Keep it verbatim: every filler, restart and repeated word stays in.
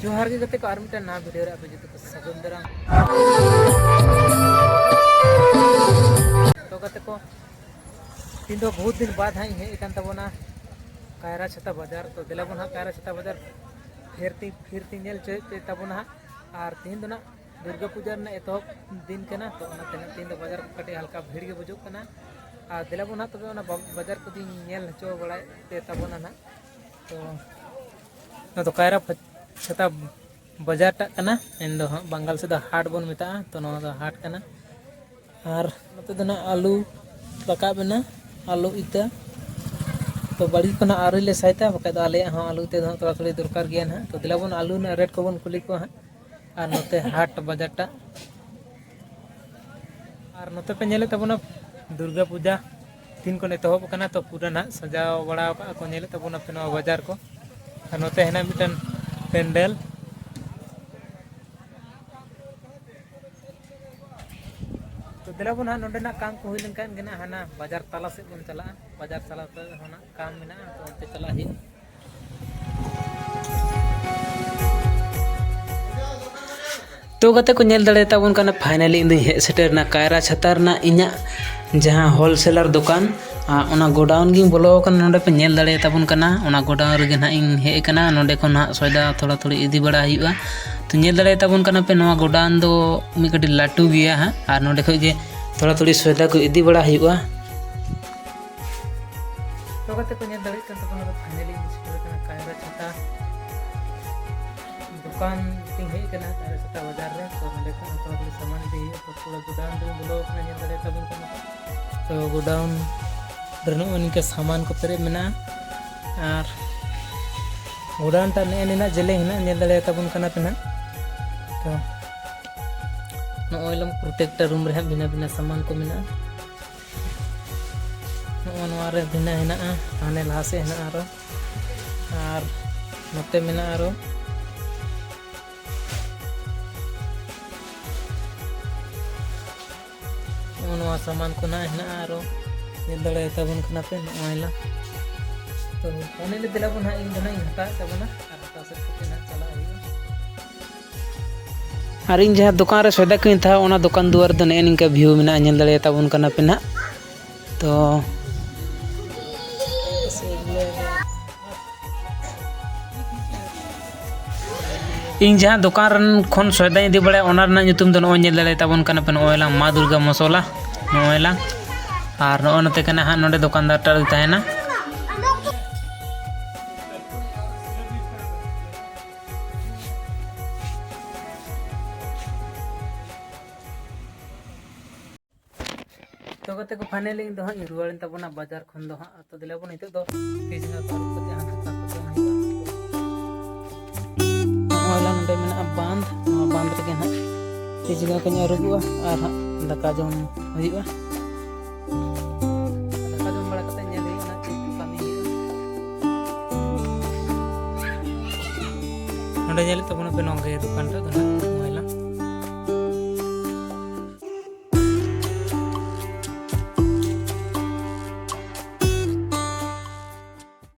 ᱡᱚᱦᱟᱨ ᱜᱮ ᱜᱟᱛᱮ ᱠᱚ, ᱟᱨ ᱢᱤᱫᱴᱟᱝ ᱱᱟᱣᱟ ᱵᱷᱤᱰᱤᱭᱳ ᱨᱮ ᱟᱯᱮ ᱡᱚᱛᱚ ᱠᱚ ᱥᱟᱹᱜᱩᱱ ᱫᱟᱨᱟᱢ᱾ ᱛᱚ ᱜᱟᱛᱮ ᱠᱚ, ᱛᱤᱦᱤᱧ ᱫᱚ ᱵᱚᱦᱩᱛ ᱫᱤᱱ ᱵᱟᱫ ᱦᱟᱸᱜ ᱤᱧ ᱦᱮᱡ ᱟᱠᱟᱱ ᱛᱟᱵᱚᱱᱟ ᱠᱟᱭᱨᱟ ᱪᱷᱟᱛᱟ ᱵᱟᱡᱟᱨ᱾ ᱛᱚ ᱫᱮᱞᱟ ᱵᱚᱱ ᱦᱟᱸᱜ ᱠᱟᱭᱨᱟ ᱪᱷᱟᱛᱟ ᱵᱟᱡᱟᱨ ᱯᱷᱮᱨ ᱛᱤᱧ ᱯᱷᱤᱨ ᱛᱤᱧ ᱧᱮᱞ ᱦᱚᱪᱚᱭᱮᱫ ᱯᱮ ᱛᱟᱵᱚᱱᱟ ᱦᱟᱸᱜ᱾ ᱟᱨ ᱛᱤᱦᱤᱧ ᱫᱚ ᱱᱟᱜ ᱫᱩᱨᱜᱟᱹ ᱯᱩᱡᱟ ᱨᱮᱱᱟᱜ ᱮᱛᱚᱦᱚᱵ ᱫᱤᱱ ᱠᱟᱱᱟ, ᱛᱚ ᱚᱱᱟᱛᱮ ᱱᱟᱜ ᱛᱤᱦᱤᱧ ᱫᱚ ᱵᱟᱡᱟᱨ ᱠᱚ ᱠᱟᱹᱴᱤᱡ ᱦᱟᱞᱠᱟ ᱵᱷᱤᱲ ᱜᱮ ᱵᱩᱡᱩᱜ ᱠᱟᱱᱟ᱾ ᱟᱨ ᱫᱮᱞᱟ ᱵᱚᱱ ᱦᱟᱸᱜ ᱛᱚᱵᱮ ᱚᱱᱟ ᱵᱟ-, ᱵᱟᱡᱟᱨ ᱠᱚᱫᱚᱧ ᱧᱮᱞ ᱦᱚᱪᱚ ᱵᱟᱲᱟᱭᱮᱫ ᱯᱮ ᱛᱟᱵᱚᱱᱟ ᱱᱟᱜ᱾ ᱛᱚ ᱱᱚᱣᱟ ᱫᱚ ᱠᱟᱭᱨᱟ ᱯᱷᱟ-, ᱪᱷᱟᱛᱟ ᱵᱟᱡᱟᱨ ᱴᱟᱜ ᱠᱟᱱᱟ, ᱢᱮᱱᱫᱚ ᱦᱟᱸᱜ ᱵᱟᱝᱜᱟᱞ ᱥᱮᱫ ᱫᱚ ᱦᱟᱴ ᱵᱚᱱ ᱢᱮᱛᱟᱜᱼᱟ᱾ ᱛᱚ ᱱᱚᱣᱟ ᱫᱚ ᱦᱟᱴ ᱠᱟᱱᱟ᱾ ᱟᱨ ᱱᱚᱛᱮ ᱫᱚ ᱱᱟᱜ ᱟᱹᱞᱩ ᱨᱟᱠᱟᱵ ᱮᱱᱟ, ᱟᱹᱞᱩ ᱤᱛᱟᱹ᱾ ᱛᱚ ᱵᱟᱲᱜᱮ ᱠᱷᱚᱱᱟᱜ ᱟᱹᱣᱨᱤ ᱞᱮ ᱥᱟᱭᱛᱟ, ᱵᱟᱠᱷᱟᱡ ᱫᱚ ᱟᱞᱮᱭᱟᱜ ᱦᱚᱸ ᱟᱹᱞᱩ ᱤᱛᱟᱹ ᱫᱚ ᱦᱟᱸᱜ ᱛᱷᱚᱲᱟ ᱛᱷᱚᱲᱤ ᱫᱚᱨᱠᱟᱨ ᱜᱮᱭᱟ ᱱᱟᱦᱟᱜ᱾ ᱛᱚ ᱫᱮᱞᱟ ᱵᱚᱱ ᱟᱹᱞᱩ ᱨᱮᱱᱟᱜ ᱨᱮᱴ ᱠᱚᱵᱚᱱ ᱠᱩᱞᱤ ᱠᱚᱣᱟ ᱦᱟᱸᱜ᱾ ᱟᱨ ᱱᱚᱛᱮ ᱦᱟᱴ ᱵᱟᱡᱟᱨ ᱴᱟᱜ, ᱟᱨ ᱱᱚᱛᱮ ᱯᱮ ᱧᱮᱞᱮᱫ ᱛᱟᱵᱚᱱᱟ ᱫᱩᱨᱜᱟ ᱯᱩᱡᱟ ᱛᱤᱱ ᱠᱷᱚᱱ ᱮᱛᱚᱦᱚᱵ ᱟᱠᱟᱱᱟ, ᱛᱚ ᱯᱩᱨᱟᱹ ᱱᱟᱦᱟᱜ ᱥᱟᱡᱟᱣ ᱵᱟᱲᱟ ᱟᱠᱟᱫᱼᱟ ᱠᱚ, ᱧᱮᱞᱮᱫ ᱛᱟᱵᱚᱱᱟᱯᱮ ᱱᱚᱣᱟ ᱵᱟᱡᱟᱨ ᱠᱚ᱾ ᱟᱨ ᱱᱚᱛᱮ ᱦᱮᱱᱟᱜ ᱢᱤᱫᱴᱮᱱ ᱯᱮᱱᱰᱮᱞ᱾ ᱛᱚ ᱫᱮᱞᱟ ᱵᱚᱱ ᱦᱟᱸᱜ ᱱᱚᱸᱰᱮᱱᱟᱜ ᱠᱟᱢ ᱠᱚ ᱦᱩᱭ ᱞᱮᱱᱠᱷᱟᱱ ᱜᱮ ᱱᱟᱜ ᱦᱟᱱᱟ ᱵᱟᱡᱟᱨ ᱛᱟᱞᱟ ᱥᱮᱫ ᱵᱚᱱ ᱪᱟᱞᱟᱜᱼᱟ, ᱵᱟᱡᱟᱨ ᱛᱟᱞᱟ ᱥᱮᱫ ᱦᱚᱸ ᱱᱟᱜ ᱠᱟᱢ ᱢᱮᱱᱟᱜᱼᱟ, ᱛᱚ ᱚᱱᱛᱮ ᱪᱟᱞᱟᱜ ᱦᱩᱭᱩᱜᱼᱟ᱾ ᱛᱚ ᱜᱟᱛᱮ ᱠᱚ ᱧᱮᱞ ᱫᱟᱲᱮᱭᱟᱛᱟᱵᱚᱱ ᱠᱟᱱᱟ, finally ᱤᱧ ᱫᱚᱧ ᱦᱮᱡ ᱥᱮᱴᱮᱨ ᱮᱱᱟ ᱠᱟᱭᱨᱟ ᱪᱷᱟᱛᱟ ᱨᱮᱱᱟᱜ ᱤᱧᱟᱹᱜ ᱡᱟᱦᱟᱸ wholesaler ᱫᱚᱠᱟᱱ, ᱟᱨ ᱚᱱᱟ ᱜᱳᱰᱟᱣᱩᱱ ᱜᱤᱧ ᱵᱚᱞᱚ ᱟᱠᱟᱱᱟ᱾ ᱱᱚᱰᱮ ᱯᱮ ᱧᱮᱞ ᱫᱟᱲᱮᱭᱟᱛᱟᱵᱚᱱ ᱠᱟᱱᱟ, ᱚᱱᱟ ᱜᱳᱰᱟᱣᱩᱱ ᱨᱮᱜᱮ ᱱᱟᱦᱟᱜ ᱤᱧ ᱦᱮᱡ ᱟᱠᱟᱱᱟ᱾ ᱱᱚᱰᱮ ᱠᱷᱚᱱ ᱱᱟᱦᱟᱜ ᱥᱚᱭᱫᱟ ᱛᱷᱚᱲᱟ ᱛᱷᱚᱲᱤ ᱤᱫᱤ ᱵᱟᱲᱟ ᱦᱩᱭᱩᱜᱼᱟ᱾ ᱛᱚ ᱧᱮᱞ ᱫᱟᱲᱮᱭᱟᱛᱟᱵᱚᱱ ᱠᱟᱱᱟ ᱯᱮ, ᱱᱚᱣᱟ ᱜᱳᱰᱟᱣᱩᱱ ᱫᱚ ᱢᱤᱫ ᱠᱟᱹᱴᱤᱡ ᱞᱟᱹᱴᱩ ᱜᱮᱭᱟ ᱦᱟᱸᱜ, ᱟᱨ ᱱᱚᱰᱮ ᱠᱷᱚᱡ ᱜᱮ ᱛᱷᱚᱲᱟ ᱛᱷᱚᱲᱤ ᱥᱚᱭᱫᱟ ᱠᱚ ᱤᱫᱤ ᱵᱟᱲᱟ ᱦᱩᱭᱩᱜᱼᱟ᱾ ᱛᱚ ᱜᱟᱛᱮ ᱠᱚ ᱧᱮᱞ ᱫᱟᱲᱮᱭᱟᱜ ᱠᱟᱱ ᱛᱟᱵᱚᱱᱟ, finally ᱤᱧ ᱥᱮᱴᱮᱨ ᱟᱠᱟᱱᱟ ᱠᱟᱭᱨᱟ ᱪᱷᱟᱛᱟ ᱫᱚᱠᱟᱱ ᱛᱤᱧ ᱦᱮᱡ ᱟᱠᱟᱱᱟ, ᱠᱟᱭᱨᱟ ᱪᱷᱟᱛᱟ ᱵᱟᱡᱟᱨ ᱨᱮ᱾ ᱛᱚ ᱱᱚᱰᱮ ᱠᱷᱚᱱ ᱛᱷᱚᱲᱟ ᱛᱷᱚᱲᱤ ᱥᱟᱢᱟᱱ ᱤᱫᱤ ᱦᱩᱭᱩᱜᱼᱟ᱾ ᱛᱚ ᱯᱩᱨᱟᱹ ᱜᱳᱰᱟᱣᱩᱱ ᱨᱮ ᱵᱚᱞᱚ ᱟᱠᱟᱱᱟ, ᱧᱮᱞ ᱫᱟᱲᱮᱭᱟᱛᱟᱵᱚᱱ ᱠᱟᱱᱟ᱾ ᱛᱚ ᱜᱳᱰᱟᱣᱩᱱ ᱨᱮ ᱱᱚᱜᱼᱚᱭ ᱱᱤᱝᱠᱟ ᱥᱟᱢᱟᱱ ᱠᱚ ᱯᱮᱨᱮᱡ ᱢᱮᱱᱟᱜᱼᱟ, ᱟᱨ ᱜᱳᱰᱟᱣᱩᱱ ᱴᱟᱜ ᱱᱮᱜᱼᱮ ᱱᱤᱱᱟᱹᱜ ᱡᱮᱞᱮᱧ ᱦᱮᱱᱟᱜᱼᱟ, ᱧᱮᱞ ᱫᱟᱲᱮᱭᱟᱛᱟᱵᱚᱱ ᱠᱟᱱᱟ ᱯᱮ ᱱᱟᱜ᱾ ᱛᱚ ᱱᱚᱜᱼᱚᱭ ᱞᱟᱝ ᱯᱨᱚᱛᱮᱠᱴᱟ ᱨᱩᱢ ᱨᱮ ᱦᱟᱸᱜ ᱵᱷᱤᱱᱟᱹ ᱵᱷᱤᱱᱟᱹ ᱥᱟᱢᱟᱱ ᱠᱚ ᱢᱮᱱᱟᱜᱼᱟ᱾ ᱱᱚᱜᱼᱚ ᱱᱚᱣᱟ ᱨᱮ ᱵᱷᱤᱱᱟᱹ ᱦᱮᱱᱟᱜᱼᱟ, ᱦᱟᱱᱮ ᱞᱟᱦᱟ ᱥᱮᱫ ᱦᱮᱱᱟᱜᱼᱟ ᱟᱨᱚ, ᱟᱨ ᱱᱚᱛᱮ ᱢᱮᱱᱟᱜᱼᱟ ᱟᱨᱚ᱾ ᱱᱚᱜᱼᱚ ᱱᱚᱣᱟ ᱥᱟᱢᱟᱱ ᱠᱚ ᱱᱟᱜ ᱦᱮᱱᱟᱜᱼᱟ ᱟᱨᱚ, ᱧᱮᱞ ᱫᱟᱲᱮᱭᱟᱛᱟᱵᱚᱱ ᱠᱟᱱᱟ ᱯᱮ ᱱᱚᱜᱼᱚᱭ ᱞᱟ᱾ ᱛᱚ ᱯᱷᱟᱭᱱᱟᱞᱤ ᱫᱮᱞᱟ ᱵᱚᱱ ᱦᱟᱸᱜ ᱤᱧ ᱫᱚ ᱱᱟᱜ ᱤᱧ ᱦᱟᱛᱟᱣᱮᱫ ᱛᱟᱵᱚᱱᱟ ᱟᱨ ᱦᱟᱛᱟᱣ ᱥᱮᱫ ᱠᱟᱛᱮ ᱱᱟᱜ ᱪᱟᱞᱟᱜ ᱦᱩᱭᱩᱜᱼᱟ᱾ ᱟᱨ ᱤᱧ ᱡᱟᱦᱟᱸ ᱫᱚᱠᱟᱱ ᱨᱮ ᱥᱚᱭᱫᱟ ᱠᱚᱧ ᱦᱟᱛᱟᱣᱟ, ᱚᱱᱟ ᱫᱚᱠᱟᱱ ᱫᱩᱣᱟᱹᱨ ᱫᱚ ᱱᱮᱜᱼᱮ ᱱᱤᱝᱠᱟ view ᱢᱮᱱᱟᱜᱼᱟ, ᱧᱮᱞ ᱫᱟᱲᱮᱭᱟᱛᱟ ᱵᱚᱱ ᱠᱟᱱᱟ ᱯᱮ ᱱᱟᱦᱟᱜ᱾ ᱛᱚ ᱤᱧ ᱡᱟᱦᱟᱸ ᱫᱚᱠᱟᱱ ᱨᱮᱱ ᱠᱷᱚᱱ ᱥᱚᱭᱫᱟᱧ ᱤᱫᱤ ᱵᱟᱲᱟᱭᱟ, ᱚᱱᱟ ᱨᱮᱱᱟᱜ ᱧᱩᱛᱩᱢ ᱫᱚ ᱱᱚᱜᱼᱚᱭ ᱧᱮᱞ ᱫᱟᱲᱮᱭᱟᱛᱟ ᱵᱚᱱ ᱠᱟᱱᱟ ᱯᱮ, ᱱᱚᱜᱼᱚᱭ ᱞᱟᱝ ᱢᱟ ᱫᱩᱨᱜᱟ ᱢᱚᱥᱚᱞᱟ, ᱱᱚᱜᱼᱚᱭ ᱞᱟᱝ᱾ ᱟᱨ ᱱᱚᱜᱼᱚᱭ ᱱᱚᱛᱮ ᱠᱟᱱᱟ ᱦᱟᱸᱜ, ᱱᱚᱰᱮ ᱫᱚᱠᱟᱱᱫᱟᱨ ᱴᱟᱜ ᱛᱟᱦᱮᱱᱟ᱾ ᱛᱚ ᱜᱟᱛᱮ ᱠᱚ, finally ᱤᱧ ᱫᱚ ᱦᱟᱸᱜ ᱤᱧ ᱨᱩᱣᱟᱹᱲᱮᱱ ᱛᱟᱵᱚᱱᱟ ᱵᱟᱡᱟᱨ ᱠᱷᱚᱱ ᱫᱚ ᱦᱟᱸᱜ᱾ ᱛᱚ ᱫᱮᱞᱟ ᱵᱚᱱ ᱱᱤᱛᱚᱜ ᱫᱚ ᱛᱤ ᱡᱟᱸᱜᱟ ᱠᱚ ᱟᱹᱨᱩᱵ ᱠᱟᱛᱮ ᱦᱟᱸᱜ ᱫᱟᱠᱟ ᱠᱚ ᱡᱚᱢ ᱦᱩᱭᱩᱜᱼᱟ᱾ ᱱᱚᱜᱼᱚᱭ ᱞᱟ ᱱᱚᱰᱮ ᱢᱮᱱᱟᱜᱼᱟ ᱵᱟᱸᱫᱷ, ᱱᱚᱣᱟ ᱵᱟᱸᱫᱷ ᱨᱮᱜᱮ ᱦᱟᱸᱜ ᱛᱤ ᱡᱟᱸᱜᱟ ᱠᱚᱧ ᱟᱹᱨᱩᱵᱚᱜᱼᱟ ᱟᱨ ᱦᱟᱸᱜ ᱫᱟᱠᱟ ᱡᱚᱢ ᱦᱩᱭᱩᱜᱼᱟ᱾ ᱫᱟᱠᱟ ᱡᱚᱢ ᱵᱟᱲᱟ ᱠᱟᱛᱮ ᱧᱮᱞ ᱦᱩᱭᱩᱜᱼᱟ ᱪᱮᱫ ᱠᱚ ᱠᱟᱹᱢᱤ ᱦᱩᱭᱩᱜᱼᱟ᱾ ᱱᱚᱰᱮ ᱧᱮᱞᱮᱫ ᱛᱟᱵᱚᱱᱟ ᱯᱮ ᱱᱚᱣᱟ ᱜᱮ ᱫᱚᱠᱟᱱ ᱴᱟᱜ ᱫᱚ ᱱᱟᱜ᱾